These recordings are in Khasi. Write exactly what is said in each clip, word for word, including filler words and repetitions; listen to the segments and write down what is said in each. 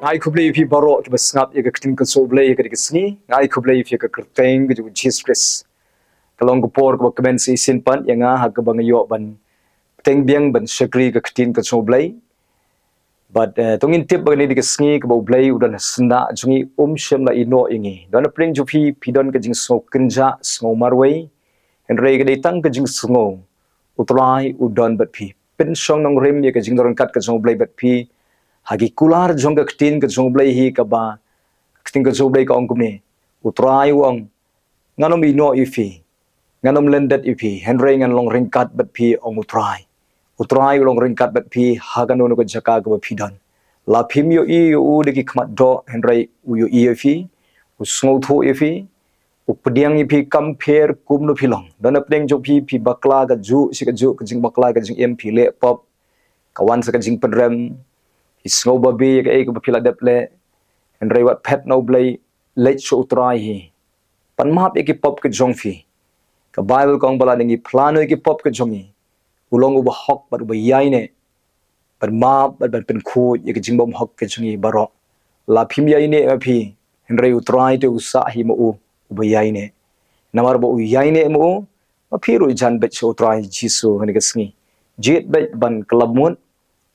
Nga ai khublei ïa phi baroh kiba sngap ïa ka ktien ka jong U Blei ha kane ka sngi. Nga ai khublei ïa phi ha ka kyrteng ka jong U Jisu Khrist. Ka long ka por kaba kmen sa shisien pat ïa nga ha kaba nga ïoh ban bteng biang ban shakri ka ktien ka jong U Blei. Bad, eh, to ngin tip ba kane ka sngi kaba U Blei u don ha syndah jong ngi, um shym la ïehnoh ïa ngi. Don napdeng jong phi, phi don ka jingsngew kynjah, sngew marwei. Hynrei ka dei tang ka jingsngew U Trai u don bad phi. Pynshong nongrim ïa ka jingdon ryngkat ka jong U Blei bad phi. Ha ki kular jong ka ktien ka jong U Blei hi kaba, ka ktien ka jong U Blei ka ong kumne. U Trai u ong, ngan ym ïehnoh ïa phi, ngan ym lyndet ïa phi, hynrei ngan long ryngkat bad phi, ong U Trai. U Trai u long ryngkat bad phi ha kano kano ka jaka kaba phi don. La phim ïohi ïa u da ki khmat doh, hynrei u ïohi ïa phi, u sngewthuh ïa phi, u pdiang ïa phi kam pher kumno phi long. Don napdeng jong phi, phi bakla kajuh shi kajuh ka jingbakla ka jingim, phi leh pop, ka wan sa ka jingpynrem, phi sngew babe ïa kaei kaba phi la dep leh. Hynrei wat phet na U Blei, leit sha U Trai hi. Pan map ïa ki pop ka jong phi. Ka Baibl ka ong ba lada ngi phla noh ïa ki pop ka jong ngi, u long uba hok bad uba ïaineh ban map bad ban pynkhuid ïa ka jingbymhok ka jong ngi baroh. La phim ïaineh ma phi, hynrei U Trai te u sah hi ma u uba ïaineh. Namar ba u ïaineh ma u, ma phi ruh jan beit sha U Trai Jisu ha kane ka sngi. Jied beit ban kylla mut,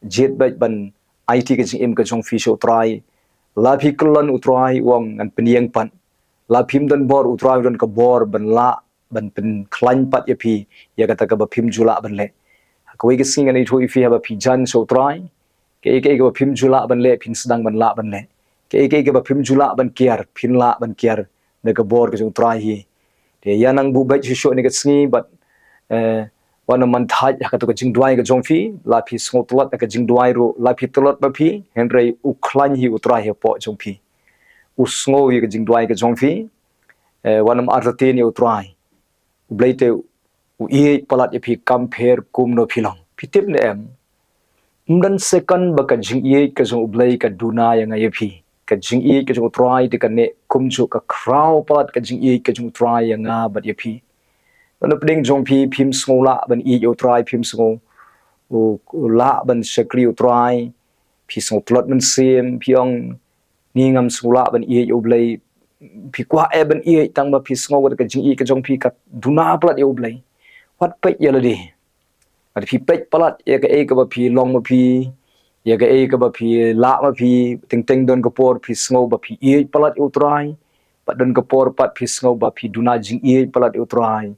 jied beit ban aiti ka jingim ka jong phi sha U Trai. La phi kyllon, U Trai u ong ngan pynïeng pat. La phim don bor, U Trai u don ka bor ban lah ban pynkhlaiñ pat ïa phi ïa kata kaba phim ju lah ban leh. Ha kawei ka sngi ngan ïathuh ïa phi, haba phi jan sha U Trai, kaei kaei kaba phim ju lah ban leh, phin sdang ban lah ban leh. Kaei kaei kaba phim ju lah ban kiar, phin lah ban kiar da ka bor ka jong U Trai hi. Te ïa nang buh beit shuh shuh ha kane ka sngi bad, eh, wat nym man thait ha kato ka jingduwai ka jong phi. La phi sngew tlot ha ka jingduwai ruh, la phi tlot ma phi, hynrei u khlaiñ hi U Trai hapoh jong phi. U sngew ïa ka jingduwai ka jong phi. Eh, wat nym artatien ïa U Trai. U Blei te u ïeit palat ïa phi kam pher kumno phi long. Phi tip ne em? Ym don second ba ka jingïeit ka jong U Blei ka duna ïa nga ïa phi. Ka jingïeit ka jong U Trai te ka neh kumjuh, ka khraw palat ka jingïeit ka jong U Trai ïa nga bad ïa phi. Don napdeng jong phi, phim sngew lah ban ïeit ïa U Trai, phim sngew, u, u lah ban shakri U Trai, phi sngew tlot mynsiem, phi ong, ngi ngam sngew lah ban ïeit ïa U Blei. Phi kwah eh ban ïeit, tang ba phi sngew ka jingïeit ka jong phi ka duna palat ïa U Blei. Wat peit ïa lade. Wat phi peit palat ïa kaei kaba phi long ma phi, ïa kaei kaba phi lah ma phi, teng teng don ka por phi sngew ba phi ïeit palat ïa U Trai, bad don ka por pat phi sngew ba phi duna jingïeit palat ïa U Trai.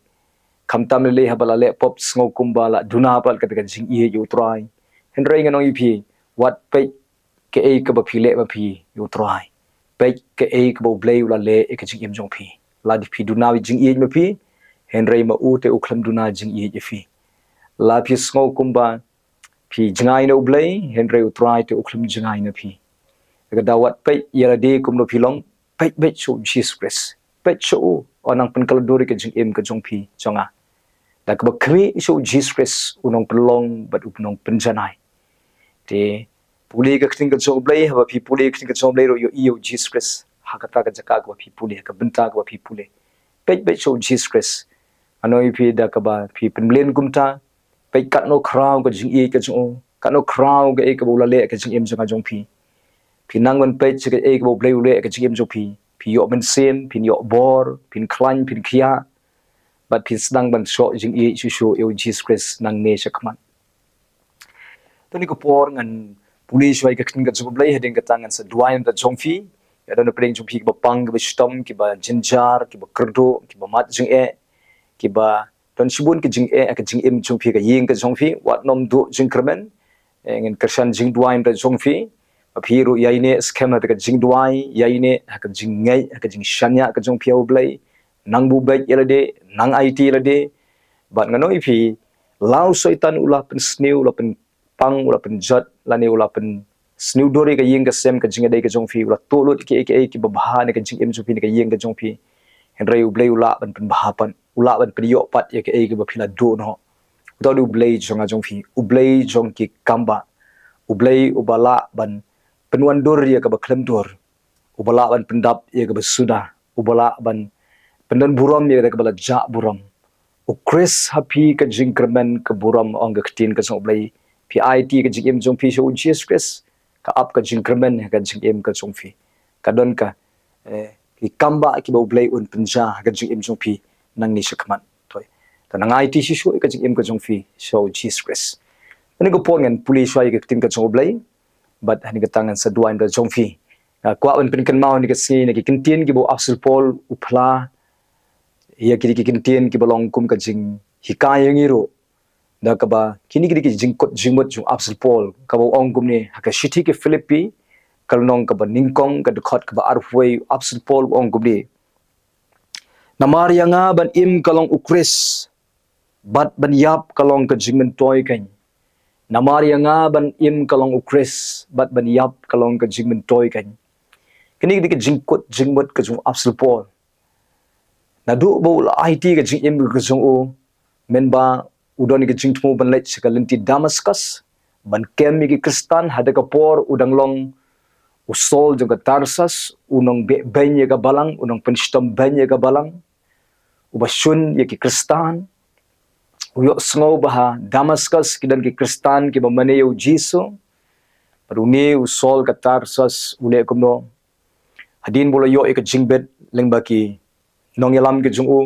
Khamtam lei lei haba la leh pop sngew kumba la duna palat kata ka jingïeit ïa U Trai. Hynrei ngan ong ïa phi, wat peit kaei kaba phi leh ma phi ïa U Trai. Peit kaei kaba U Blei u la leh ïa ka jingim jong phi. Lada phi duna jingïeit ma phi, hynrei ma u te u khlem duna jingïeit ïa phi. La phi sngew kumba phi jngai na U Blei, hynrei U Trai te u khlem jngai na phi. Ka daw wat peit ïa lade kumno phi long, peit beit sha U Jisu Khrist. Peit sha u, u nang pynkylla dur ïa ka jingim ka jong phi jong nga. Da kaba khmih sha U Jisu Khrist, u nongpynlong bad u nongpynjanai. Te pule ka ktien ka jong U Blei, haba phi pule ka ktien ka jong U Blei ruh, ïohi ïa U Jisu Khrist ha kata ka jaka kaba phi pule, ka bynta kaba phi pule. Peit beit sha U Jisu Khrist. Ngan ong ïa phi, da kaba phi pynmlien kumta, peit katno khraw ka jingïeit ka jong u, katno khraw kaei kaba u la leh ka jingim jong nga jong phi. Phi nang ban peit sha kaei kaba U Blei u leh ka jingim jong phi. Phi ïoh mynsiem, phin ïoh bor, phin khlaiñ, phin khiah. Bad phin sdang ban shoh jingïeit shuh shuh ïa U Jisu Khrist nangne shakhmat. To ha kane ka por ngan pule shuwa ïa ka ktien ka jong U Blei, hadien kata ngan sa duwai na ka bynta jong phi. Ïa don napdeng jong phi kiba pang, kiba shitom, kiba jynjar, kiba kyrduh, kiba mad jingeh, kiba don shibun ka jingeh ha ka jingim jong phi, ka ïing ka jong phi, wat nym duh jingkyrmen. Eh, ngan kyrshan jingduwai na ka bynta jong phi. Ba phi ruh ïaineh skhem ha ka jingduwai, ïaineh ha ka jingngeit, ha ka jingshaniah ka jong phi ha U Blei. Nang buh beit ïa lade, nang aiti ïa lade. Bad ngan ong ïa phi, la u Soitan u la pynsniew, u la pynpang, u la pynjot, lane u la pynsniew dur ïa ka ïing ka sem, ka jingïadei ka jong phi, u la tuh lut kiei kiei kiba bha na ka jingim jong phi, na ka ïing ka jong phi. Hynrei U Blei u lah ban pynbha pat, u lah ban pynïoh pat ïa kaei kaba phi la duh noh. Uta u dei U Blei jong nga jong phi, U Blei jong ki kambah, U Blei uba lah ban pynwandur ïa kaba khlem dur, uba lah ban pyndap ïa kaba suda, uba lah ban pyndon burom ïa kaba la jah burom. U Khrist ha phi ka jingkyrmen, ka burom, ong ka ktien ka jong U Blei. Phi aiti ka jingim jong phi sha U Jisu Khrist, ka ap ka jingkyrmen ha ka jingim ka jong phi. Ka don ka, eh, ki kam ba kiba U Blei un pynjia ha ka jingim jong phi nangne shakhmat. Toi. Te nang aiti shisha ïa ka jingim ka jong phi sha U Jisu Khrist. Hangne ka por ngan pule shuwa ïa ka ktien ka jong U Blei. Bad hangne ka tang ngan sa duwai na ka jong phi. Nga kwah ban pynkynmaw hangne ka sngi na ki kyntien kiba u Apostol Paul u phla ïa kine ki kyntien kiba long kum ka jinghikai ïa ngi ruh. Da kaba kine ki dei ki jingkut jingmut jong u Apostol Paul, kaba u ong kumne ha ka shithi ki Philippi, ka lynnong kaba nyngkong, ka dkhot kaba arphew wei, u Apostol Paul u ong kumne: Namar ïa nga ban im ka long U Khrist, bad ban ïap ka long ka jingmyntoi keiñ. Namar ïa nga ban im ka long U Khrist, bad ban ïap ka long ka jingmyntoi keiñ. Kine ki dei ki jingkut jingmut ka jong u Apostol Paul. Naduh ba u la aiti ka jingim ka jong u, mynba u don ka jingthmu ban leit sha ka lynti Damascus ban kem ïa ki Khristan, ha kata ka por u dang long u Saul jong ka Tarsus, u nongbeh beiñ ïa ka balang, u nongpynshitom beiñ ïa ka balang, uba shun ïa ki Khristan. U ïohsngew ba ha Damascus ki don ki Khristan kiba mane ïa U Jisu. Bad une u Saul ka Tarsus u leh kumno? Hadien ba u la ïoh ïa ka jingbit lyngba ki nongïalam ki jong u,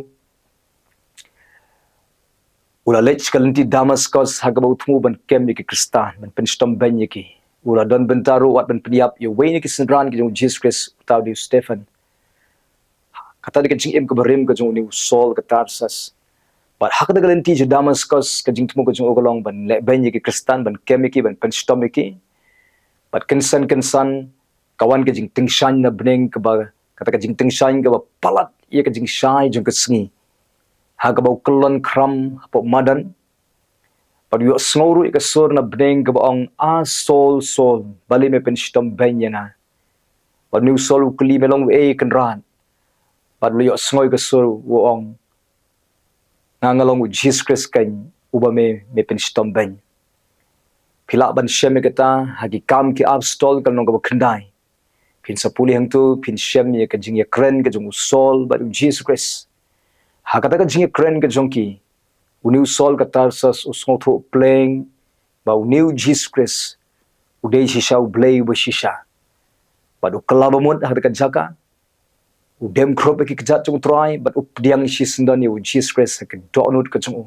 u la leit sha ka lynti Damascus ha kaba u thmu ban kem ïa ki Khristan, ban pynshitom beiñ ïa ki. U la don bynta ruh wat ban pynïap ïa uwei na ki synran ki jong U Jisu Khrist, uta u dei u Stephen. Kata dei ka jingim kaba rim ka jong une u Saul ka Tarsus. Bad ha kata ka lynti jong Damascus, ka jingthmu ka jong u ka long ban leh beiñ ïa ki Khristan, ban kem ïa ki, ban pynshitom ïa ki. Bad kynsan kynsan ka wan ka jingtyngshaiñ na bneng kaba, kata ka jingtyngshaiñ kaba palat ïa ka jingshai jong ka sngi. Ha kaba u kyllon khram hapoh madan. Bad u ïohsngew ruh ïa ka sur na bneng kaba ong, "A Saul, Saul, balei me pynshitom beiñ ïa nga?" Bad une u Saul u kylli, "Me long uei, Kynrad?" Bad u la ïohsngew ïa ka sur u ong, "Nga, nga long U Jisu Khrist keiñ, uba me, me pynshitom beiñ." Phi lah ban shem ïa kata ha Ki Kam ki Apostol ka lynnong kaba khyndai. Phin sa pule hangto, phin shem ïa ka jingïakren ka jong u Saul bad U Jisu Khrist. Ha kata ka jingïakren ka jong ki, une u Saul ka Tarsus u sngewthuh pleng ba une U Jisu Khrist u dei shisha U Blei uba shisha. Bad u kylla bamut ha kata ka jaka, u dem khrup ïa ki kjat jong U Trai, bad u pdiang shisyndon ïa U Jisu Khrist ha ka dohnud ka jong u.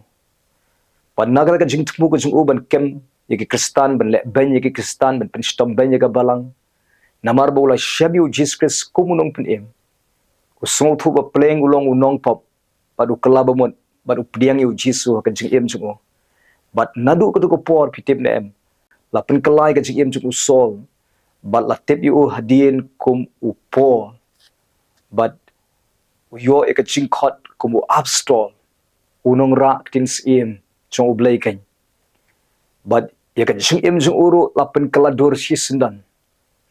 Bad na kata ka jingthmu ka jong u ban kem ïa ki Khristan, ban leh beiñ ïa ki Khristan, ban pynshitom beiñ ïa ka balang. Namar ba u la shem ïa U Jisu Khrist kum u Nongpynim, u sngewthuh ba pleng u long u nongpop, bad u kylla bamut, bad u pdiang ïa U Jisu ha ka jingim jong u. Bad naduh kato ka por, phi tip ne em, la pynkylla ïa ka jingim jong u Saul, bad la tip ïa u hadien kum u Paul, bad u ïoh ïa ka jingkhot kum u apostol, u nongrah ktien syiem jong U Blei keiñ. Bad ïa ka jingim jong u ruh la pynkylla dur shisyndon.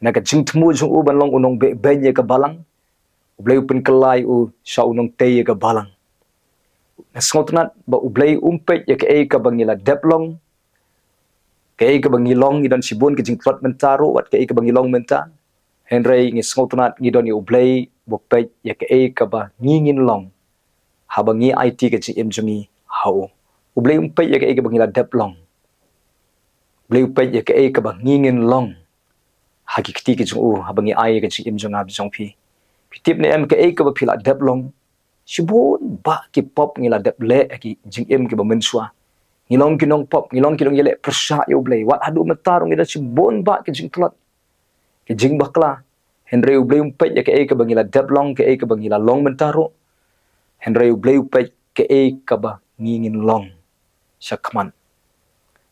Na ka jingthmu jong u ban long u nongbeh beiñ ïa ka balang, U Blei u pynkylla ïa u sha u nongtei ïa ka balang. Nga sngewtynnat ba U Blei um peit ïa kaei kaba ngi la dep long, kaei kaba ngi long, ngi don shibun ki jingtlot mynta ruh, wat kaei kaba ngi long mynta. Hynrei ngi sngewtynnat ngi don ïa U Blei uba peit ïa kaei kaba ngi ngin long haba ngi aiti ka jingim jong ngi ha u. U Blei um peit ïa kaei kaba ngi la dep long. U Blei u peit ïa kaei kaba ngi ngin long ha ki kti ki jong u, haba ngi ai ïa ka jingim jong nga bad jong phi. Phi tip ne em, kaei kaba phi la dep long? Shibun bah ki pop ngi la dep leh ha ki jingim kiba mynshuwa. Ngi long ki nongpop, ngi long ki nongïaleh pyrshah ïa U Blei. Wat haduh mynta ruh ngi don shibun bah ki jingtlot, ki jingbakla. Hynrei U Blei um peit ïa kaei kaba ngi la dep long, kaei kaba ngi la long mynta ruh. Hynrei U Blei u peit kaei kaba ngi ngin long shakhmat.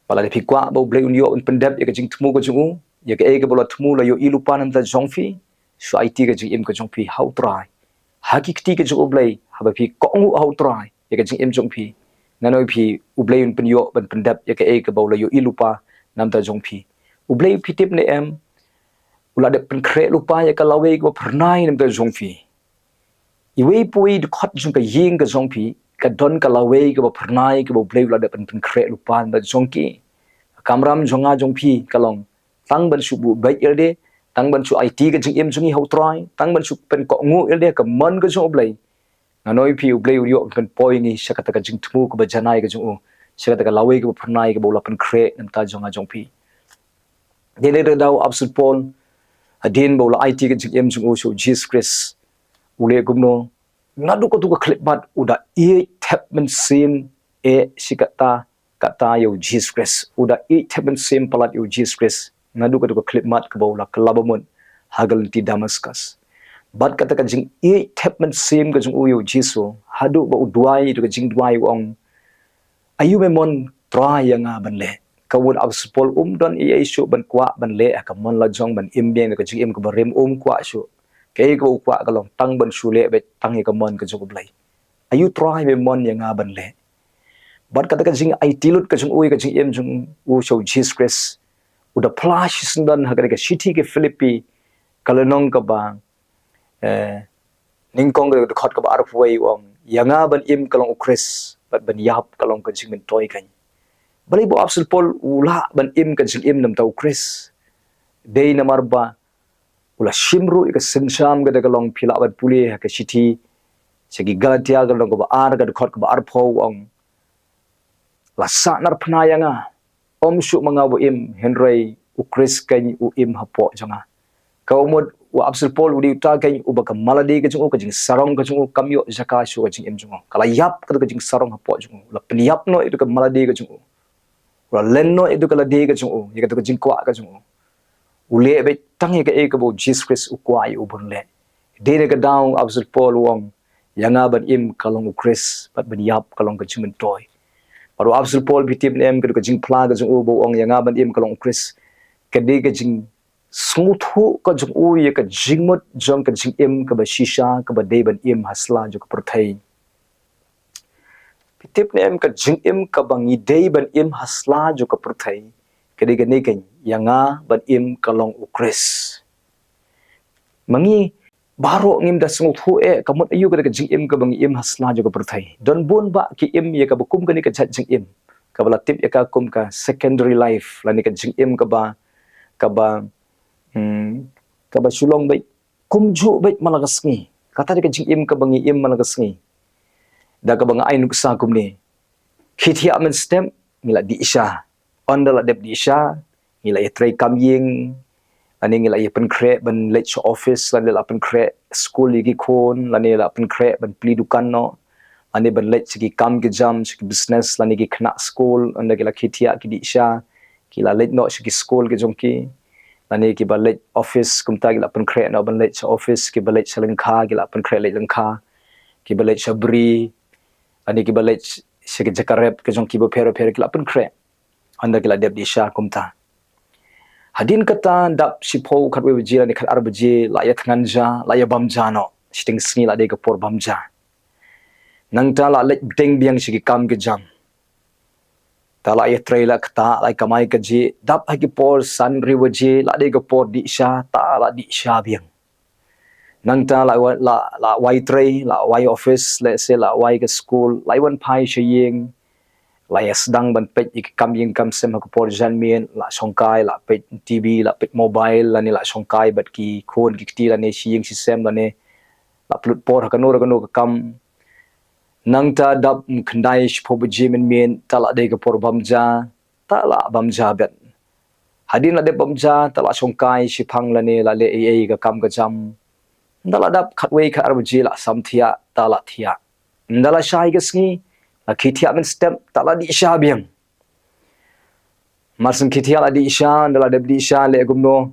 Bad lada phi kwah ba U Blei un ïoh un pyndep ïa ka jingthmu ka jong u, ïa kaei kaba u la thmu, la ïohi lypa na ka bynta jong phi, shu aiti ka jingim ka jong phi ha U Trai. Ha ki kti ka jong U Blei, haba phi kohnguh ha U Trai ïa ka jingim jong phi, nga ong ïa phi, U Blei un pynïoh ban pyndep ïa kaei kaba u la ïohi lypa na ka bynta jong phi. U Blei, phi tip ne em, u la dep pynkhreh lypa ïa ka lawei kaba phyrnai na ka bynta jong phi. Iwei pa iwei i dkhot jong ka ïing ka jong phi ka don ka lawei kaba phyrnai kaba U Blei u la dep pyn-, pynkhreh lypa na ka bynta jong ki. Ka kamram jong nga jong phi ka long tang ban shu buh beit ïalade, tang ban shu aiti ka jingim jong ngi ha U Trai, tang ban shu pynkohnguh ïalade ha ka mon ka jong U Blei. Nga ong ïa phi, U Blei u ïoh pynpoi ngi sha kata ka jingthmu kaba janai ka jong u, sha kata ka lawei kaba phyrnai kaba u la pynkhreh na ka bynta jong nga jong phi. Dei dei da u Apostol Paul, hadien ba u la aiti ka jingim jong u sha u Jisu Khrist, u leh kumno? Naduh katu ka khyllipmat u da ïeit thep mynsiem eh shi katta katta ïa u Jisu Khrist. U da ïeit thep mynsiem palat ïa u Jisu Khrist naduh katu ka khyllipmat kaba u la kylla bamut ha ka lynti Damaskus. Bad kata ka jingïeit thep mynsiem ka jong u ïa u Jisu, haduh ba u duwai ïa ka jingduwai u ong, aïu me mon Trai ïa nga ban leh? Ka mut u Apostol Paul um don ei ei shuh ban kwah ban leh ha ka mon la jong, ban im biang da ka jingim kaba rim, um kwah shuh. Kaei kaba u kwah ka long tang ban shu leh beit tang ïa ka mon ka jong u Blei. Aïu Trai me mon ïa nga ban leh? Bad kata ka jingaiti lut ka jong u ïa ka jingim jong u sha u Jisu Khrist, u da phla shisyndon ha kane ka shithi ki Philippi, ka lynnong kaba, eh, nyngkong ka dkhot kaba arphew wei, u ong, ïa nga ban im ka long u Khrist, bad ban ïap ka long ka jingmyntoi kein. Balei ba u Apostol Paul u lah ban im ka jingim namar u Khrist? Dei namar ba u la shim ruh ïa ka synshar kaba ka long, phi lah ban pule ha ka shithi sha ki Galatia ka lynnong kaba ar ka dkhot kaba arphew, u ong, la sahnarphna ïa nga, ym shuh ma nga ba im, hynrei u Khrist kein u im hapoh jong nga. Ka mut u Apostol Paul u dei uta kein uba ka malade ka jong u, ka jingsarong ka jong u kam ïoh jaka shuh ka jingim jong u. Ka la ïap katu ka jingsarong hapoh jong u. U la pynïap noh ïa katu ka malade ka jong u. U la len noh ïa katu ka lade ka jong u, ïa katu ka jingkwah ka jong u. U leh beit tang ïa kaei kaba u Jisu Khrist u kwah ïa u ban leh. Dei na ka daw u Apostol Paul u ong, ïa nga ban im ka long u Khrist, bad ban ïap ka long ka jingmyntoi. Bad u Apostol Paul, phi tip ne em, katu ka jingphla ka jong u ba u ong ïa nga ban im ka long u Khrist, ka dei ka jingsngewthuh ka jong u ïa ka jingmut jong ka jingim kaba shisha kaba dei ban im ha sla jong ka pyrthei. Phi tip ne em, ka jingim kaba ngi dei ban im ha sla jong ka pyrthei ka dei kane kein, ïa nga ban im ka long u Khrist. Ma ngi baroh ngim da sngewthuh eh, ka mut aïu kata ka jingim kaba ngi im ha sla jong ka pyrthei. Don bun bah ki im ïa kaba kum kane ka jait jingim, kaba la tip ïa ka kum ka secondary life, lane ka jingim kaba, kaba, hmm, kaba shu long beit kumjuh beit man la ka sngi. Kata dei ka jingim kaba ngi im man la ka sngi. Da kaba nga ai nuksa kumne. Khie thiah mynstep ngi la dih sha. Ynda la dep dih sha, ngi la ïatrei kam ïing, lane ngi la ïa pynkhreh ban leit sha office, lane la pynkhreh skul ïa ki khun, lane la pynkhreh ban plie dukan noh, lane ban leit sha ki kam ki jam, sha ki business, lane ki khynnah skul, ynda ki la khie thiah ki dih sha, ki la leit noh sha ki skul ki jong ki, lane kiba leit office, kumta ki la pynkhreh noh ban leit sha office, kiba leit sha lyngkha, ki la pynkhreh leit lyngkha, kiba leit sha bri, lane kiba leit sha ki jaka rep ki jong ki bapher bapher, ki la pynkhreh. Ynda ki la dep dih sha kumta. Hadien kata dap shiphew khatwei baje lane khatar baje la ïa thngan ja, la ïa bam ja noh. Shiteng sngi la dei ka por bam ja. Nangta la leit bteng biang sha ki kam ki jam. Ta la ïatrei la ktah, la ïa kamai kajih, dap ha ki por san hynriew baje la dei ka por dih sha, ta la dih sha biang. Nangta la wa-, la, la wai trei, la wai office, lehse la wai ka skul, la wan phai sha ïing, la ïa sdang ban peit ïa ki kam ïing kam sem ha ka por janmiet, la shongkai, la peit TV, la peit mobile, lane la shongkai bad ki khun ki kti, lane shi ïing shi sem, lane la pynlut por ha kano kano ka kam. Nangta dap khyndai shiphew baje mynmiet, ta la dei ka por bam ja, ta la bam ja biang. Hadien la dep bam ja, ta la shongkai shiphang lane la leh ei ei ka kam ka jam. Nda la dap khatwei khatar baje la sam thiah, ta la thiah. Nda la shai ka sngi, la khie thiah mynstep, ta la dih sha biang. Mar shen khie thiah la dih sha, nda la dep dih sha leh kumno,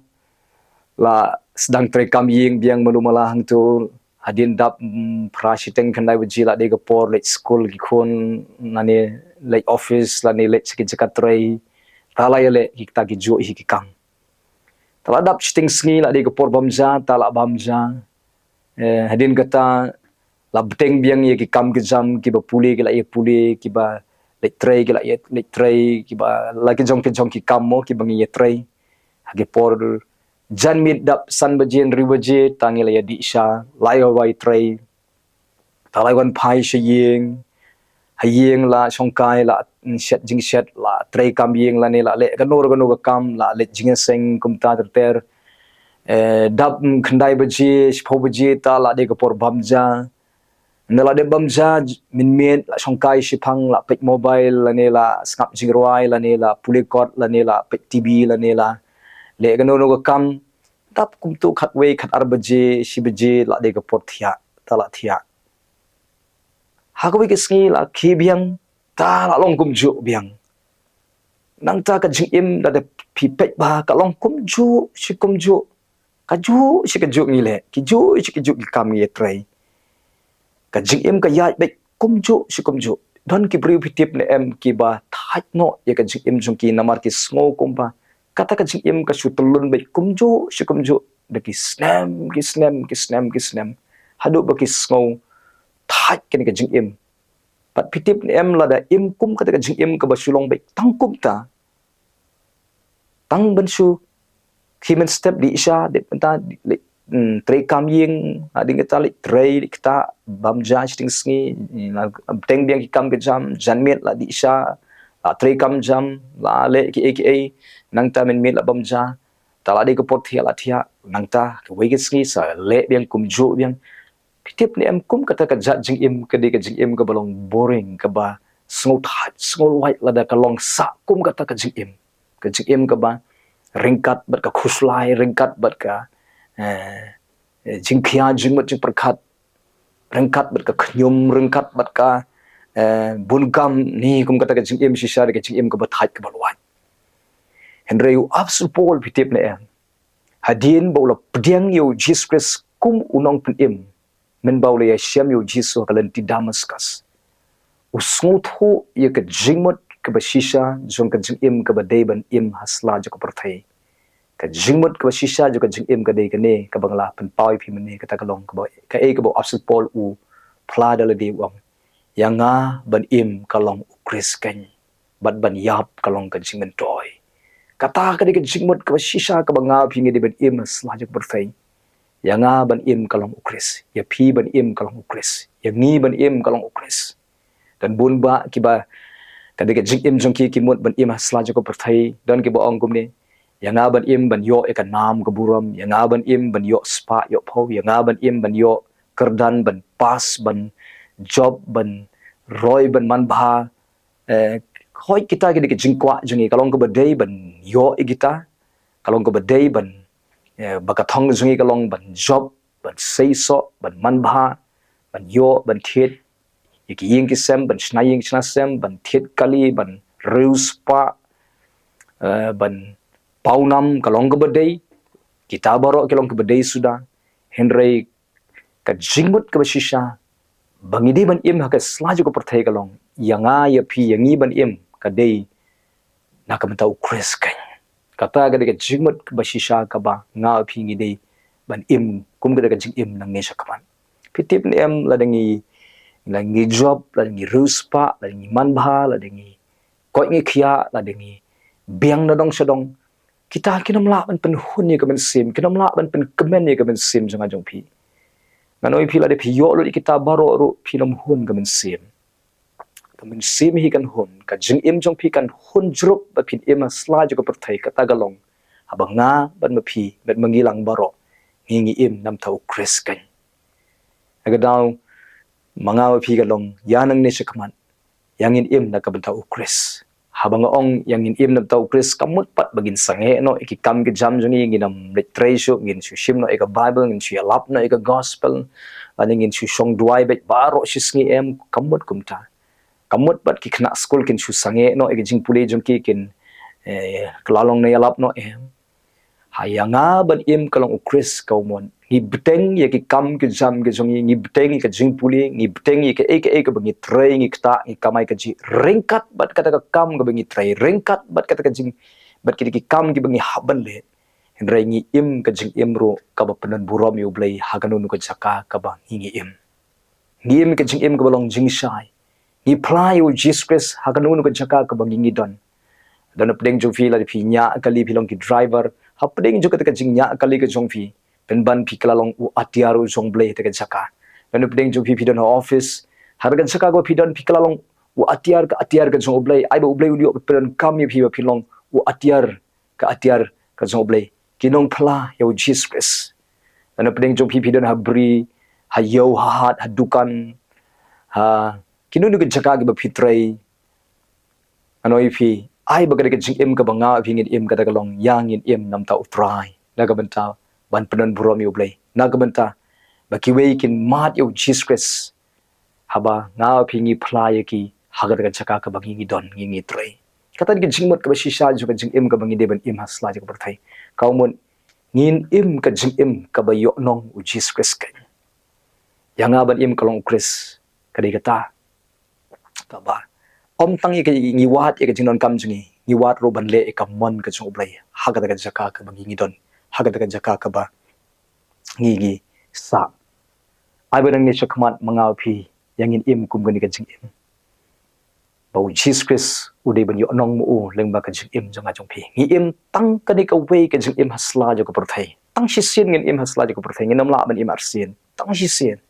la sdang trei kam ïing biang malu mala hangtu. Hadien dap, mm, phra shiteng khyndai baje la dei ka por leit skul ki khun, lane leit office, lane leit sha ki jaka trei. Ta la ïaleh kita kijuh hi ki kam. Ta la dap shiteng sngi la dei ka por bam ja, ta la bam ja. Eh, hadien kata la bteng biang ïa ki kam ki jam, kiba pule ki la ïa pule, kiba leit trei ki la ïa leit trei, kiba la ki jong ki jong ki kam mo kiba ngi ïa trei. Ha ki por janmiet dap san baje hynriew baje, ta ngi la ïa dih sha, la ïa wai trei. Ta la wan phai sha ïing. Ha ïing la shongkai, la shet jingshet, la trei kam ïing lane la leh kano kano ka kam, la leh jingïaseng kumta ter ter. Eh, dap khyndai baje, shiphew baje, ta la dei ka por bam ja. Nda la dep bam ja mynmiet, la shongkai shiphang, la peit mobile lane la sngap jingrwai lane la pule kot lane la peit TV lane la leh kano kano ka kam, dap kumto khatwei khatar baje, shi baje la dei ka por thiah, ta la thiah. Ha kawei ka sngi la khie biang, ta la long kumjuh biang. Nangta ka jingim lada phi peit bha ka long kumjuh shi kumjuh. Kajuh shi kajuh ngi leh, kijuh shi kijuh ki kam ngi ïatrei. Ka jingim ka ïaid beit kumjuh shi kumjuh. Don ki briew phi tip ne em kiba thait noh ïa ka jingim jong ki namar ki sngew kumba kata ka jingim ka shu tyllun beit kumjuh shi kumjuh da ki snem, ki snem, ki snem, ki snem. Haduh ba ki sngew thait kane ka jingim. Bad phi tip ne em lada im kum kata ka jingim kaba shu long beit tang kumta. Tang ban shu khie mynstep dih sha, dih mynta, leh, mm, trei kam ïing, hadien kata leh trei, leh kata, bam ja shiteng sngi, mm, la bteng biang ki kam ki jam, janmiet la dih sha, la trei kam jam, la leh kiei kiei, nangta mynmiet la bam ja, ta la dei ka por thiah la thiah, nangta kawei ka sngi sa leh biang kumjuh biang. Phi tip ne em kum kata ka jat jingim ka dei ka jingim kaba long boring, kaba sngew thait, sngew lwait lada ka long sah kum kata ka jingim. Ka jingim kaba ryngkat bad ka khuslai, ryngkat bad ka, eh, eh, jingkhia, jingmut, jingpyrkhat, ryngkat bad ka khñium, ryngkat bad ka, eh, bun kam, ne kum kata ka jingim shisha dei ka jingim kaba thait, kaba lwait. Hynrei u Apostol Paul phi tip ne em, hadien ba u la pdiang ïa u Jisu Khrist kum u nongpynim, mynba u la ïashem ïa u Jisu ha ka lynti Damaskus, u sngewthuh ïa ka jingmut kaba shisha jong ka jingim kaba dei ban im ha sla jong ka pyrthei. Ka jingmut kaba shisha jong ka jingim ka dei kane kaba nga la pynpaw ïa phi mynne, kata ka long kaba, kaei kaba u Apostol Paul u phla da lade, u ong, ïa nga ban im ka long u Khrist keiñ, bad ban ïap ka long ka jingmyntoi. Kata ka dei ka jingmut kaba shisha kaba nga phi ngi dei ban im ha sla jong ka pyrthei. Ïa nga ban im ka long u Khrist, ïa phi ban im ka long u Khrist, ïa ngi ban im ka long u Khrist. Don bun bah kiba, ka dei ka jingim jong ki, ki mut ban im ha sla jong ka pyrthei. Don kiba ong kumne, ïa nga ban im ban ïoh ïa ka nam ka burom, ïa nga ban im ban ïoh spah ïoh phew, ïa nga ban im ban ïoh kyrdan, ban pass, ban jop, ban roi, ban manbha. Eh, hooid kita ki dei ki jingkwah jong ngi, ka long kaba dei ban ïoh ïa kita, ka long kaba dei ban, eh, ba ka thong jong ngi ka long ban jop, ban seisoh, ban manbha, ban ïoh, ban thied ïa ki ïing ki sem, ban shna ïing shna sem, ban thied kali, ban riewspah, eh, ban pawnam, ka long kaba dei. Kita baroh ki long kaba dei suda. Hynrei ka jingmut kaba shisha ba ngi dei ban im ha ka sla jong ka pyrthei ka long, ïa nga, ïa phi, ïa ngi ban im ka dei na ka bynta u Khrist keiñ. Kata ka dei ka jingmut kaba shisha kaba nga, phi ngi dei ban im kum kata ka jingim nangne shakhmat. Phi tip ne em, lada ngi, lada ngi jop, lada ngi riewspah, lada ngi manbha, lada ngi koit ngi khiah, lada ngi biang na dong sha dong, kita kin ym lah ban pynhun ïa ka mynsiem, kin ym lah ban pynkmen ïa ka mynsiem jong nga jong phi. Ngan ong ïa phi, lada phi ïoh lut ïa kita baroh ruh phin ym hun ka mynsiem. Ka mynsiem hi kan hun, ka jingim jong phi kan hun jrup ba phin im ha sla jong ka pyrthei, kata ka long haba nga bad ma phi bad ma ngi lang baroh ngi, ngi im na bynta u Khrist keiñ. Ha ka daw ma nga ma phi ka long, ïa nangne shakhmat ïa ngin im na ka bynta u Khrist. Haba nga ong ïa ngin im na bynta u Khrist, kam mut pat ba ngin sangeh noh ïa ki kam ki jam jong ngi, ngin ym leit trei shuh, ngin shu shim noh ïa ka Bible, ngin shu ïalap noh ïa ka gospel, lane ngin shu shong duwai beit baroh shi sngi, em, kam mut kumta. Kam mut pat ki khynnah skul kin shu sangeh noh ïa ka jingpule jong ki, kin, eh, kylla long na ïalap noh, em. Ha ïa nga ban im ka long u Khrist, ka u mon. Ngi bteng ïa ki kam ki jam ki jong ngi, ngi bteng ïa ka jingpule, ngi bteng ïa kaei kaei kaba ngi trei, ngi ktah, ngi kamai kajih, ryngkat bad kata ka kam kaba ngi trei, ryngkat bad kata ka jing, bad kita ki kam kiba ngi hap ban leh. Hynrei ngi im ka jingim ruh kaba pyndon burom ïa u Blei ha kano kano ka jaka kaba ngi, ngi im. Ngi im ka jingim kaba long jingshai. Ngi phla ïa u Jisu Khrist ha kano kano ka jaka kaba ngi, ngi don. Don hapdeng jong phi, lada phi ñiah kali, phi long ki driver, hapdeng jong kata ka jingñiah kali ka jong phi, pynban phi kylla long u atiar u jong u Blei ha kata ka jaka. Don hapdeng jong phi, phi don ha office, ha kata ka jaka kaba phi don, phi kylla long u atiar, ka atiar ka jong u Blei. Ai ba u Blei un ïoh pyndonkam ïa phi ba phi long u atiar, ka atiar ka jong u Blei. Ki nongphla ïa u Jisu Khrist. Don hapdeng jong phi, phi don ha bri, ha ïew, ha hat, ha dukan, ha kino kino ki jaka kiba phi trei. Ngan ong ïa phi, ai ba ka dei ka jingim kaba nga phi ngin im, kata ka long ïa ngin im namar u Trai, na ka bynta ban pyndon burom ïa u Blei, na ka bynta ba kiwei kin mad ïa u Jisu Khrist, haba nga phi ngi phla ïa ki ha kata ka jaka kaba ngi ngi don, ngi ngi trei. Kata ka jingmut kaba shisha jong ka jingim kaba ngi dei ban im ha sla jong ka pyrthei, ka mut ngin im ka jingim kaba ïoh nong u Jisu Khrist keiñ. Ïa nga ban im ka long u Khrist, ka dei kata kaba ym tang ïa ka ngi wad ïa ka jingdonkam jong ngi, ngi wad ruh ban leh ïa ka mon ka jong u Blei ha kata ka jaka kaba ngi ngi don, ha kata ka jaka kaba ngi ngi sah. Ai ba nangne shakhmat ma nga phi, ïa ngin im kum kane ka jingim ba u Jisu Khrist u dei ban ïoh nong ma u lyngba ka jingim jong nga jong phi. Ngi im tang kane kawei ka jingim ha sla jong ka pyrthei, tang shisien ngin im ha sla jong ka pyrthei, ngin ym lah ban im arsien, tang shisien.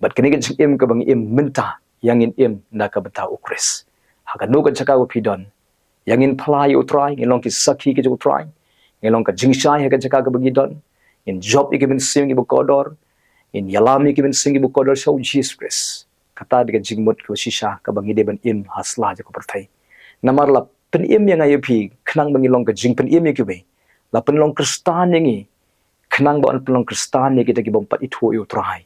Bad kane ka jingim kaba ngi im mynta, ïa ngin im na ka bynta u Khrist. Ha kano ka jaka ba phi don, ïa ngin phla ïa u Trai, ngin long ki sakhi ki jong u Trai, ngin long ka jingshai ha ka jaka kaba ngi don, ngin jop ïa ki mynsiem kiba kordor, ngin ïalam ïa ki mynsiem kiba kordor sha u Jisu Khrist. Kata dei ka jingmut kaba shisha kaba ngi dei ban im ha sla jong ka pyrthei. Namar la pynim ïa nga ïa phi khnang ba ngi long ka jingpynim ïa kiwei, la pynlong Khristan ïa ngi khnang ba yn pynlong Khristan ïa kita kibym pat ithuh ïa u Trai.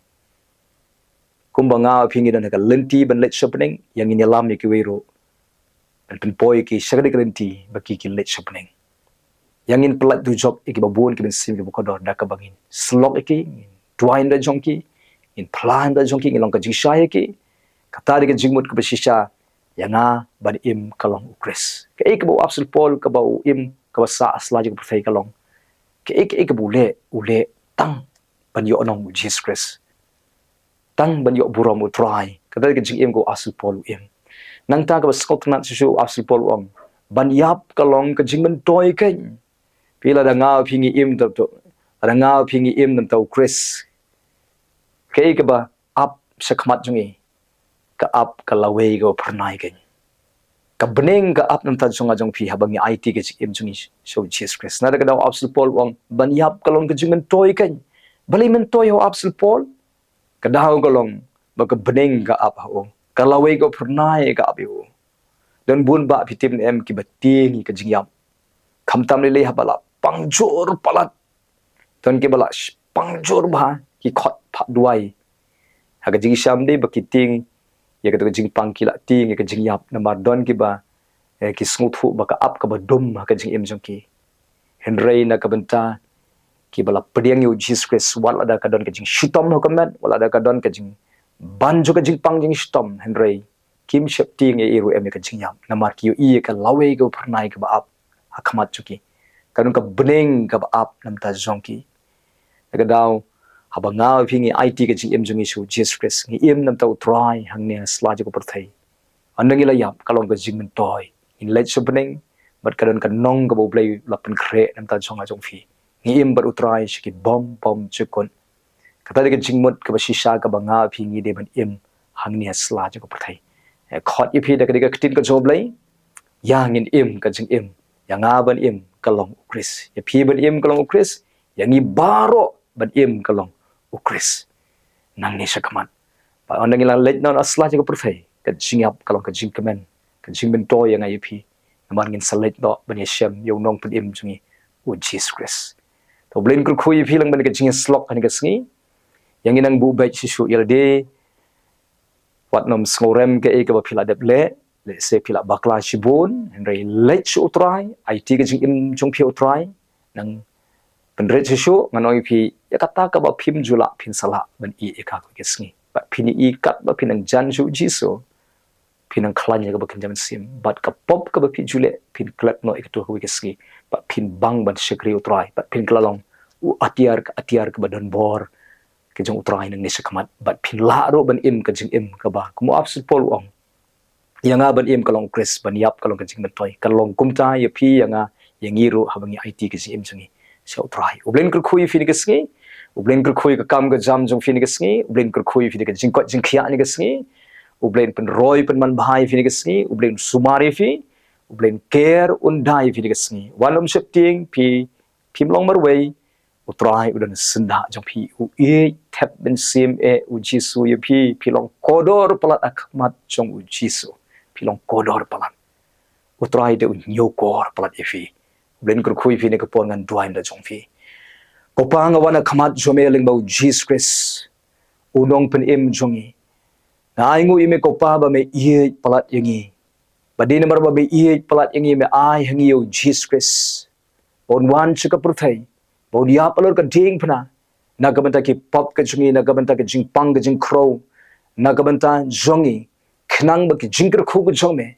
Kumba nga phi ngi don ha ka lynti ban leit sha bneng, ïa ngin ïalam ïa kiwei ruh ban pynpoi ïa ki sha kane ka lynti ba ki kin leit sha bneng. Ïa ngin pyllait dujok ïa kiba bun ki mynsiem kiba kordor da kaba ngin slok ïa ki, ngin duwai na ka bynta jong ki, ngin phla na ka bynta jong ki, ngin long ka jingshai ïa ki. Kata dei ka jingmut kaba shisha ïa nga ban im ka long u Khrist. Kaei kaba u Apostol Paul kaba u im, kaba sah ha sla jong ka pyrthei ka long, kaei kaei kaba u leh, u leh tang ban ïoh nong u Jisu Khrist, tang ban ïoh burom u Trai. Kata dei ka jingim kaba u Apostol Paul u im. Nangta kaba sngewtynnat shisha, u Apostol Paul u ong, ban ïap ka long ka jingmyntoi keiñ. Phi, lada nga phi ngi im tang, lada nga phi ngi im namar u Khrist, kaei kaba ap shakhmat jong ngi, ka ap ka lawei kaba phyrnai keiñ. Ka bneng ka ap namar jong nga jong phi haba ngi aiti ka jingim jong ngi sha u Jisu Khrist. Na kata ka daw u Apostol Paul u ong, ban ïap ka long ka jingmyntoi keiñ. Balei myntoi ha u Apostol Paul? Ka daw ka long ba ka bneng ka ap ha u, ka lawei kaba phyrnai ka ap ha u. Don bun bah, phi tip ne em, kiba tieng ïa ka jingïap, khamtam lei lei haba la pang jur palat. Don kiba la sh-, pang jur bha, ki khot phah duwai. Ha ka jingshisha ym dei ba ki tieng ïa kata ka jingpang, ki la tieng ïa ka jingïap, namar don kiba, eh, ki sngewthuh ba ka ap kaba dum ha ka jingim jong ki. Hynrei na ka bynta kiba la pdiang ïa u Jisu Khrist, wat lada ka don ka jingshitom ha ka met, wat lada ka don ka jingban jong ka jingpang jingshitom, hynrei kim sheptieng ei ei ruh em ïa ka jingïap, namar ki ïohi ïa ka lawei kaba phyrnai kaba ap ha khmat jong ki. Ka don ka bneng kaba ap namar jong ki. Na ka daw, haba nga phi ngi aiti ka jingim jong ngi sha u Jisu Khrist, ngi im namar u Trai hangne ha sla jong ka pyrthei. Ynda ngi la ïap, ka long ka jingmyntoi, ngin leit sha bneng bad ka don ka nong kaba u Blei u la pynkhreh namar jong nga jong phi. Ngi im bad u Trai sha ki bym bymjukut. Kata dei ka jingmut kaba shisha kaba nga phi ngi dei ban im hangne ha sla jong ka pyrthei. Eh, khot ïa phi da ka dei ka ktien ka jong u Blei, ïa ngin im ka jingim. Ïa nga ban im ka long u Khrist, ïa phi ban im ka long u Khrist, ïa ngi baroh ban im ka long u Khrist. Nangne shakhmat, ba ynda ngi la leit noh na sla jong ka pyrthei, ka jingïap ka long ka jingkmen, ka jingmyntoi ïa nga ïa phi. Namar ngin sa leit noh ban ïashem ïa u Nongpynim jong ngi, u Jisu Khrist. To, u Blei un kyrkhu ïa phi lyngba kane ka jingïasyllok kane ka sngi. Ïa ngi nang buh beit shisha ïa lade. Wat nym sngewrem kaei kaba phi la dep leh, lehse phi la bakla shibun, hynrei leit sha u Trai, aiti ka jingim jong phi ha u Trai. Nang pynrit shisha, ngan ong ïa phi, ïa kata kaba phim ju lah phin sa lah ban ïeh ïa ka ha kawei ka sngi. Bad phin ïeh katba phin nang jan sha u Jisu, phin nang khlaiñ ïa kaba kynja mynsiem. Bad ka pop kaba phi ju leh, phin klet noh ïa kata ha kawei ka sngi. Bad phin bang ban shakri u Trai, bad phin kylla long u atiar, ka atiar kaba don bor ka jong u Trai nangne shakhmat. Bad phin lah ruh ban im ka jingim kaba, kum u Apostol Paul u ong, ïa nga ban im ka long u Khrist, ban ïap ka long ka jingmyntoi. Ka long kumta ïa phi, ïa nga, ïa ngi ruh haba ngi aiti ka jingim jong ngi sha u Trai. U Blei un kyrkhu ïa phi kane ka sngi. U Blei un kyrkhu ïa ka kam ka jam jong phi kane ka sngi. U Blei un kyrkhu ïa phi da ka jingkoit jingkhiah kane ka sngi. U Blei un pynroi pynman bha ïa phi kane ka sngi. U Blei un sumar ïa phi. U Blei un ker un da ïa phi kane ka sngi. Wat nym sheptieng phi, phim long marwei. U Trai u don syndah jong phi, u ïeit thep mynsiem eh u Jisu ïa phi. Phi long kordor palat ha khmat jong u Jisu. Phi long kordor palat. U Trai te u ñiewkor palat ïa phi. U Blei un kyrkhu ïa phi ha kane ka por, ngan duwai na ka bynta jong phi. Ko Pa, nga wan ha khmat jong me lyngba u Jisu Khrist, u Nongpynim jong ngi. Nga ainguh ïa me ko Pa ba me ïeit palat ïa ngi. Ba dei namar ba me ïeit palat ïa ngi, me ai ha ngi ïa u Jisu Khrist, ba un wan sha ka pyrthei, ba un ïap halor ka diengphna na ka bynta ki pop ka jong ngi, na ka bynta ka jingpang ka jingkhrew, na ka bynta jong ngi, khnang ba ki jingkyrkhu ka jong me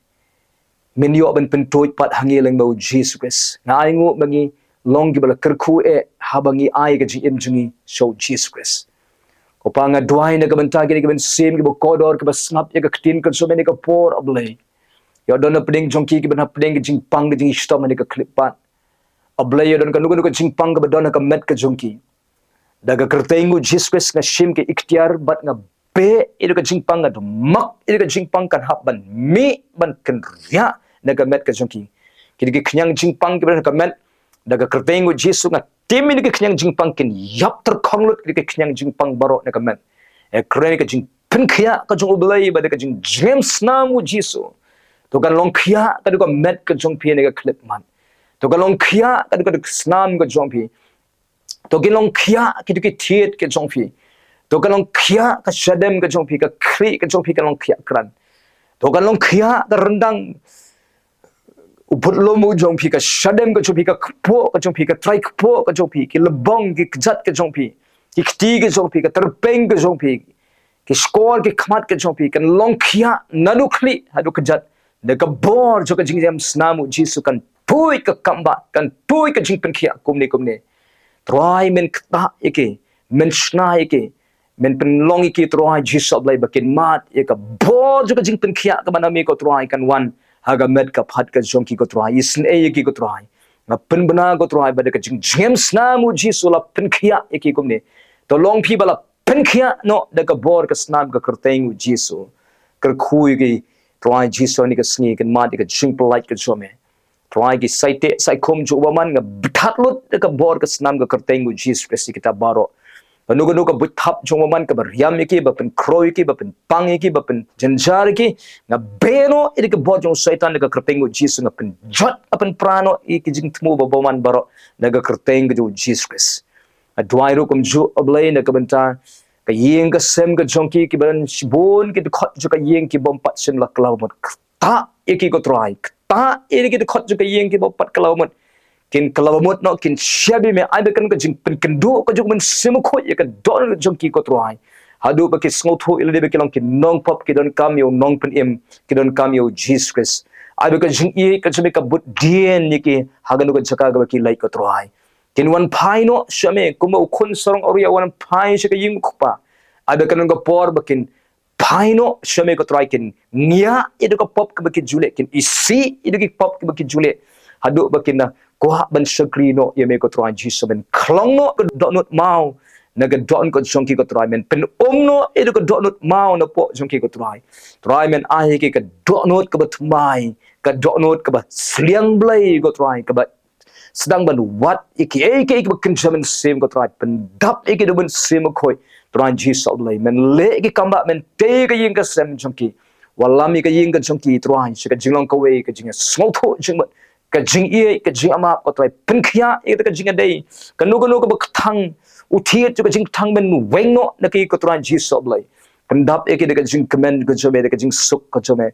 men ïoh ban pyntuid pat ha ngi lyngba u Jisu Khrist. Nga ainguh ba ngi long kiba la kyrkhu eh haba ngi ai ka jingim jong ngi sha u Jisu Khrist. Ko Pa, nga duwai na ka bynta kine ki mynsiem kiba kordor, kiba sngap ïa ka ktien ka jong me ha kane ka por, A Blei. Ïoh don hapdeng jong ki kiba don hapdeng ka jingpang ka jingshitom ha kane ka khyllipmat. A Blei, ïoh don kano kano ka jingpang kaba don ha ka met ka jong ki. Da ka kyrteng u Jisu Khrist nga shim ka iktiar bad nga beh ïa ka jingpang, nga dmak ïa ka jingpang kan hap ban mih ban kynriah na ka met ka jong ki. Ki dei ki khñiang jingpang kiba don ha ka met. Da ka kyrteng u Jisu nga tim ïa ka khñiang jingpang, kin ïap tyrkhong lut ïa ka khñiang jingpang baroh na ka met. Ïa kren ka jingpynkhiah ka jong u Blei bad ka jingjngem snam u Jisu. To kan long khiah ka dei ka met ka jong phi ha kane ka khyllipmat. To kan long khiah ka dei ka snam ka jong phi. To kan long khiah ki dei ki thied ka jong phi. To kan long khiah ka shadem ka jong phi, ka khlieh ka jong phi kan long khiah krat. To kan long khiah ka ryndang u budlum u jong phi, ka shadem ka jong phi, ka kpoh ka jong phi, ka trai kpoh ka jong phi, ki lbong ki kjat ka jong phi, ki kti ka jong phi, ka tyrpeng ka jong phi, ki shkor ki khmat ka jong phi kan long khiah naduh khlieh haduh kjat. Da ka bor jong ka jingjngem snam u Jisu kan tuid ka kambah, kan tuid ka jingpynkhiah kumne kumne. Trai men ktah ïa ki, men shna ïa ki, men pynlong ïa ki Trai Jisu Blei ba kin mad ïa ka bor jong ka jingpynkhiah kaba na me ko Trai kan wan ha ka met ka phad ka jong ki ko Trai. Isynei ïa ki ko Trai. Nga pynbna ko Trai ba da ka jingjngem snam u Jisu la pynkhiah ïa ki kumne. To long phi ba la pynkhiah noh da ka bor ka snam ka kyrteng u Jisu. Kyrkhu ïa ki Trai Jisu ha kane ka sngi, kin mad ïa ka jingpyllait ka jong me. Trai ki saiteh saikhum jong u bymman nga bthat lut da ka bor ka snam ka kyrteng u Jisu Khrist ïa kita baroh. Kano kano ka buit thap jong u bymman kaba riam ïa ki, ba pynkhrew ïa ki, ba pynpang ïa ki, ba pynjynjar ïa ki, nga beh noh ïa ka bor jong u Soitan da ka kyrteng u Jisu, nga pynjot, nga pynpra noh ïa ki jingthmu ba bymman baroh da ka kyrteng ka jong u Jisu Khrist. Nga duwai ruh kumjuh A Blei na ka bynta ka ïing ka sem ka jong ki, kiba don shibun ki dkhot jong ka ïing ki bym pat shym la kylla mut. Ktah ïa ki ko Trai, ktah ïa ki dkhot jong ka ïing ki bym pat kylla mut. Kin kylla mut noh, kin shep ïa me, ai ba kan ka jingpynkynduh ka jong u Mynsiem Bakhuid ïa ka dohnud jong ki ko Trai. Haduh ba ki sngewthuh ïa lade ba ki long ki nongpop, ki donkam ïa u Nongpynim, ki donkam ïa u Jisu Khrist. Ai ba ka jingïeit ka jong me ka bud dien ïa ki ha kano ka jaka kaba ki leit ko Trai. Kin wan phai noh sha me kumba u khun sarong awria u wan phai sha ka ïing u kpa. Ai ba kan long ka por ba kin phai noh sha me ko Trai, kin ngiah ïa ka pop kaba ki ju leh, kin isih ïa ka pop kaba ki ju leh. Haduh ba kin da kwah ban shakri noh ïa me ko Trai Jisu, ban khlong noh ka dohnud maw na ka dohnud ka jong ki ko Trai, men pynum noh ïa ka dohnud maw napoh jong ki ko Trai. Trai men ai ïa ki ka dohnud kaba thymmai, ka dohnud kaba sliang Blei ko Trai, kaba sdang ban wad ïa kiei kiei kiba kynja mynsiem ko Trai, pyndap ïa ki da u Mynsiem Bakhuid Trai Jisu Blei. Men leh ïa ki kam ba men tei ka ïing ka sem jong ki. Wallam ïa ka ïing ka jong ki Trai sha ka jinglong kawei ka jingsngewthuh jingmut, ka jingïeit, ka jingmap ko Trai, pynkhiah ïa ka jingïadei. Kano kano kaba kthang, u thied jong ka jingkthang men weng noh na ki ko Trai Jisu Blei. Pyndap ïa ki da ka jingkmen ka jong me, da ka jingsuk ka jong me.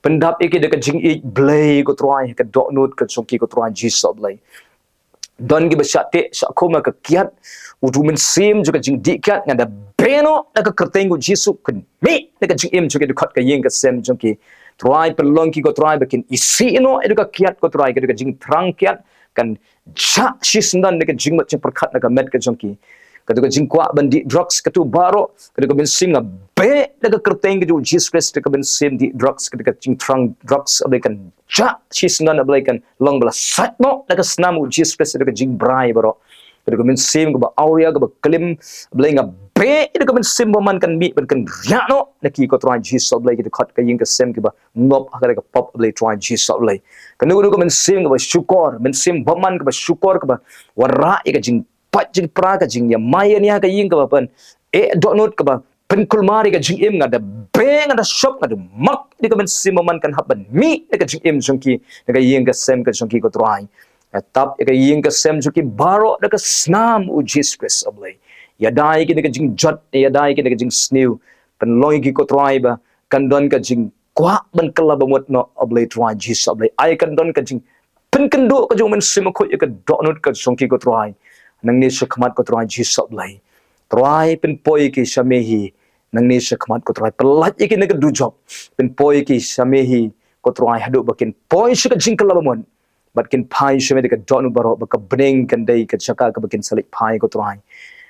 Pyndap ïa ki da ka jingïeit Blei ko Trai, ka dohnud ka jong ki ko Trai Jisu Blei. Don kiba shah teh shah khum ha ka kiad, u tu mynsiem jong ka jingdih kiad, nga da beh noh da ka kyrteng u Jisu, kin mih da ka jingim jong ki, dkhot ka ïing ka sem jong ki. Trai pynlong ki ko Trai ba kin isih noh ïa ka kiad ko Trai, ka da ka jingthrang kiad kan jah shisyndon da ka jingmut jingpyrkhat na ka met ka jong ki. Ka da ka jingkwah ban dih drugs, ka tu baroh, ka da ka mynsiem nga beh da ka kyrteng ka jong u Jisu Khrist, da ka mynsiem dih drugs, ka da ka jingthrang drugs, A Blei kan jah shisyndon, A Blei kan long ba la sait noh da ka snam u Jisu Khrist, da ka jingbrai baroh. Ka da ka mynsiem kaba awria kaba klim, A Blei nga beh da ka mynsiem bymman kan mih ban kynriah noh na ki ko Trai Jisu Blei, ki dkhot ka ïing ka sem kiba ngop ha ka da ka pop, A Blei Trai Jisu Blei. Kano kano ka mynsiem kaba shukor, mynsiem bymman kaba shukor kaba wanrah ïa ka jing pat jingpra, ka jingïamai ïania ha ka ïing kaba pyn eh dohnud kaba pynkulmar ïa ka jingim, nga da beh, nga da shop, nga da map ïa ka mynsiem bymman kan hap ban mih ïa ka jingim jong ki na ka ïing ka sem ka jong ki, ko Trai. Nga tap ïa ka ïing ka sem jong ki baroh da ka snam, U Jisu Khrist, A Blei. Ïada ïa ki da ka jingjot, ïada ïa ki da ka jingsniew. Pynlong ïa ki, ko Trai, ba kan don ka jingkwah ban kylla bamut noh, A Blei Trai Jisu, A Blei. Ai kan don ka jingpynkynduh ka jong U Mynsiem Bakhuid ïa ka dohnud ka jong ki, ko Trai. Nangne shakhmat, ko Trai Jisu, A Blei. Trai, pynpoi ïa ki sha me hi. Nangne shakhmat, ko Trai, pynlait ïa ki na ka dujok. Pynpoi ïa ki sha me hi, ko Trai, haduh ba kin poi sha ka jingkylla bamut. Bad kin phai sha me da ka dohnud baroh, ba ka bneng kan dei ka jaka kaba kin sa leit phai, ko Trai.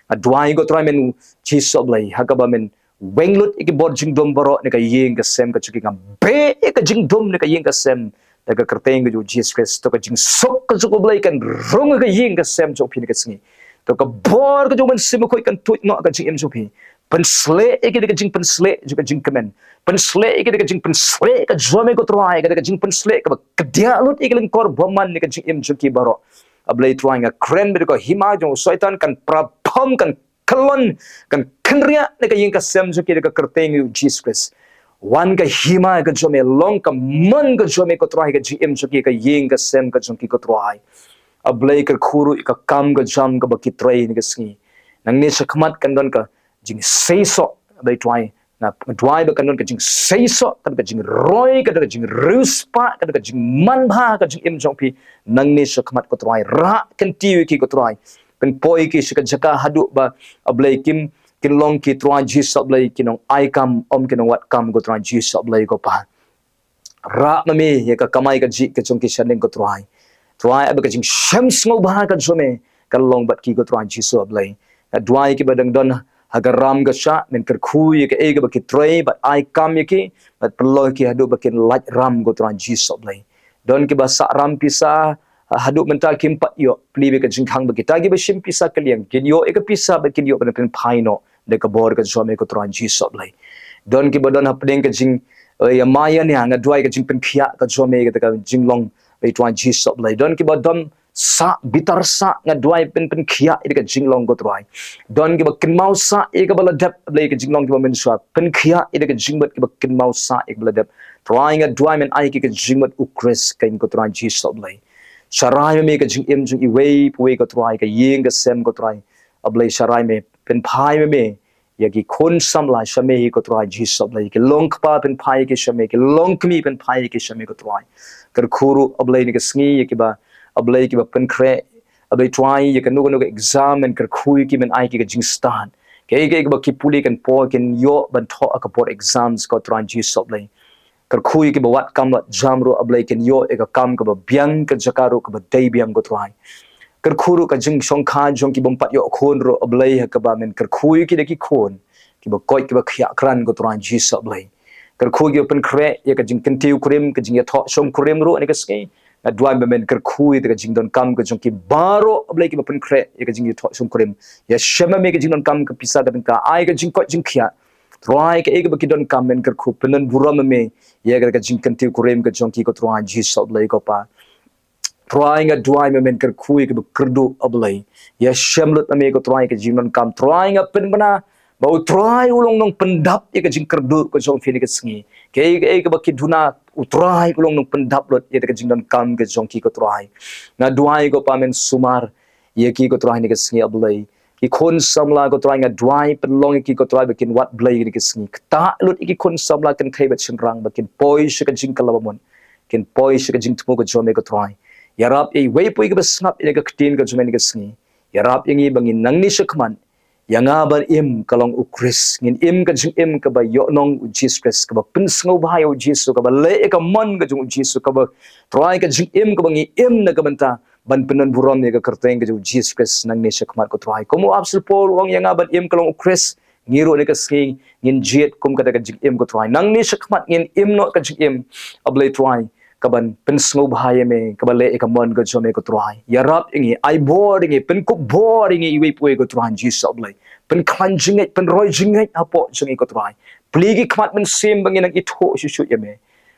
Nga duwai, ko Trai, men Jisu, A Blei, ha kaba men weng lut ïa ki bor jingdum baroh na ka ïing ka sem ka jong ki. Nga beh ïa ka jingdum na ka ïing ka sem da ka kyrteng ka jong U Jisu Khrist. To ka jingsuk ka jong U Blei kan rung ha ka ïing ka sem jong phi na ka sngi. To ka bor ka jong U Mynsiem Bakhuid kan tuid noh ha ka jingim jong phi. Pynshlei ïa ki da ka jingpynshlei jong ka jingkmen. Pynshlei ïa ki da ka jingpynshlei ka jong me, ko Trai, ka da ka jingpynshlei kaba kdiah lut ïa ki lyngkor bymman na ka jingim jong ki baroh. A Blei Trai, nga kren ba ka hima jong u Soitan kan pra phom, kan kyllon, kan kynriah na ka ïing ka sem jong ki da ka kyrteng U Jisu Khrist. Wan ka hima ka jong me, long ka mon ka jong me, ko Trai, ka jingim jong ki, ka ïing ka sem ka jong ki, ko Trai. A Blei, kyrkhu ruh ïa ka kam ka jam kaba ki trei na ka sngi. Nangne shakhmat kan don ka jingseisoh, A Blei Trai. Nga duwai ba kan don ka jingseisoh, kan don ka jingroi, kan don ka jingriewspah, kan don ka jingmanbha ha ka jingim jong phi. Nangne shakhmat, ko Trai, rah kyntiew ïa ki, ko Trai. Pynpoi ïa ki sha ka jaka haduh ba, A Blei, kim, kin long ki, Trai Jisu, A Blei, ki nongai kam, ym ki nongwad kam, ko Trai Jisu, A Blei, ko Pa. Rah ma me ïa ka kamai kajih ka jong ki shaneng, ko Trai. Trai, ai ba ka jingshem sngewbha ka jong me kan long bad ki, ko Trai Jisu, A Blei. Nga duwai ïa ki ba dang don ha ka ram ka shah, men kyrkhu ïa kaei kaba ki trei, bad ai kam ïa ki, bad pynlong ïa ki haduh ba kin lait ram, ko Trai Jisu, A Blei. Don kiba sah ram pisa, haduh mynta kim pat ïoh, plie ba ka jingkhang ba kita kiba shim pisa kylliang kin ïoh ïa ka pisa ba kin ïoh ban pynphai noh da ka bor ka jong me, ko Trai Jisu, A Blei. Don kiba don hapdeng ka jing, eh, ïa ma ïa nia, nga duwai ka jingpynkhiah ka jong me, ka jinglong, A Blei Trai Jisu, A Blei. Don kiba don sah, bitar sah, nga duwai pyn pynkhiah ïa ka jinglong, ko Trai. Don kiba kynmaw sah ïa kaba la dep, A Blei, ka jinglong kiba mynshuwa, pynkhiah ïa ka jingmut kiba kynmaw sah ïa kaba la dep. Trai, nga duwai men ai ki ka jingmut U Khrist, ko Trai Jisu, A Blei. Sharai ma me ka jingim jong iwei pa iwei, ko Trai, ka ïing ka sem, ko Trai. A Blei, sharai me, pynphai ma me ïa ki khun samla sha me hi, ko Trai Jisu, A Blei. Ki long kpa, pynphai ïa ki sha me, ki long kmie, pynphai ïa ki sha me, ko Trai. Kyrkhu ruh, A Blei, na ka sngi ïa kiba, A Blei, kiba pynkhreh, A Blei Trai, ïa kano kano ka exam, men kyrkhu ïa ki, men ai ki ka jingstad. Kaei kaei kaba ki pule kan poi, kin ïoh ban thoh ha ka board exams, ko Trai Jisu, A Blei. Kyrkhu ïa kiba wad kam wad jam ruh, A Blei, kin ïoh ïa ka kam kaba biang, ka jaka ruh kaba dei biang, ko Trai. Kyrkhu ruh ka jingshongkha jong ki bym pat ïoh khun ruh, A Blei, ha kaba men kyrkhu ïa ki da ki khun kiba koit, kiba khiah krat, ko Trai Jisu, A Blei. Kyrkhu ïa kiba pynkhreh ïa ka jingkyntiew kurim, ka jingïathoh shongkurim ruh na ka sngi. Nga duwai ba men kyrkhu ïa ka jingdonkam ka jong ki baroh, A Blei, kiba pynkhreh ïa ka jingïathoh shongkurim. Ïashem ma me ka jingdonkam ka pisa ka tyngka, ai ka jingkoit jingkhiah. Trai, kaei kaba ki donkam, men kyrkhu, pyndon burom ma me ïa ka jingkyntiew kurim ka jong ki, ko Trai Jisu, A Blei, ko Pa. Trai, nga duwai ma me, men kyrkhu ïa kiba kyrduh, A Blei. Ïashem lut ma me, ko Trai, ka jingdonkam. Trai, nga pynbna ba U Trai u long nongpyndap ïa ka jingkyrduh ka jong phi na ka sngi. Kaei kaei kaba ki duna, U Trai u long nongpyndap lut ïa ka jingdonkam ka jong ki, ko Trai. Nga duwai, ko Pa, men sumar ïa ki, ko Trai, na ka sngi, A Blei. Ki khun samla, ko Trai, nga duwai pynlong ïa ki, ko Trai, ba kin wad Blei na ka sngi. Ktah lut ïa ki khun samla kynthei bad shynrang ba kin poi sha ka jingkylla bamut, kin poi sha ka jingthmu ka jong me, ko Trai. Ïarap ïa iwei pa iwei kaba sngap ïa ka ktien ka jong me na ka sngi. Ïarap ïa ngi ba ngin, nangne shakhmat, ïa nga ban im ka long U Khrist, ngin im ka jingim kaba ïohnong U Jisu Khrist, kaba pynsngewbha ïa U Jisu, kaba leh ïa ka mon ka jong U Jisu, kaba, Trai, ka jingim kaba ngi im na ka bynta ban pyndon burom ïa ka kyrteng ka jong U Jisu Khrist nangne shakhmat, ko Trai. Kum u Apostol Paul u ong, ïa nga ban im ka long U Khrist, ngi ruh na ka sngi ngin jied kum kata ka jingim, ko Trai. Nangne shakhmat ngin im noh ka jingim, A Blei Trai, kaban pynsngewbha ïa me, kaba leh ïa ka mon ka jong me, ko Trai. Ïarap ïa ngi, ai bor ïa ngi, pynkup bor ïa ngi iwei pa iwei, ko Trai Jisu, A Blei. Pynkhlaiñ jingngeit, pynroi jingngeit hapoh jong ngi, ko Trai. Plie ki khmat mynsiem ba ngin nang ithuh shuh shuh ïa me,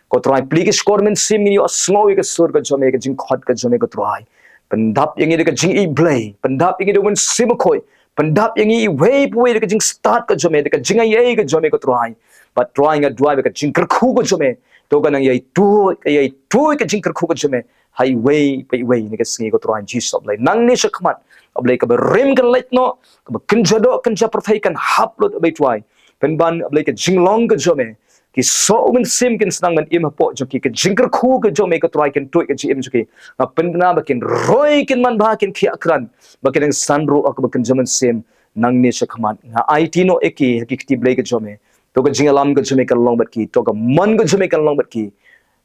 ko Trai. Plie ki shkor mynsiem ngin ïohsngew ïa ka sur ka jong me, ka jingkhot ka jong me, ko Trai. Pyndap ïa ngi da ka jingïeit Blei, pyndap ïa ngi da U Mynsiem Bakhuid, pyndap ïa ngi iwei pa iwei da ka jingstad ka jong me, da ka jingaiei ka jong me ko Trai. Bad Trai nga duwai ba ka jingkyrkhu ka jong me to kan nang ïai tuid, ka ïai tuid ka jingkyrkhu ka jong me ha iwei pa iwei na ka sngi ko Trai Jisu. A Blei, nangne shakhmat, A Blei, kaba rim kan leit noh, kaba kynja doh kynja pyrthei kan hap lut, A Blei Trai. Pynban, A Blei, ka jinglong ka jong me, ki soh u mynsiem kin sa nang ban im hapoh jong ki, ka jingkyrkhu ka jong me ko Trai kan tuid ka jingim jong ki. Nga pynbna ba kin roi, kin manbha, kin khiah krat, ba kin nang san ruh ha kaba kynja mynsiem. Nangne shakhmat nga aiti noh ïa ki ha ki kti Blei ka jong me. To ka jingïalam ka jong me kan long bad ki, to ka mon ka jong me kan long bad ki.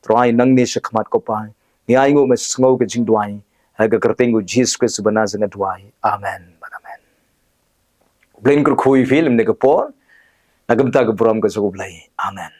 Trai, nangne shakhmat ko Pa, ngi ai nguh, me sngew ka jingduwai. Ha ka kyrteng u Jisu Khrist uba Nasaret nga duwai. Amen bad amen. U Blei un kyrkhu ïa phi lymne ka por, na ka bynta ka burom ka jong u Blei. Amen.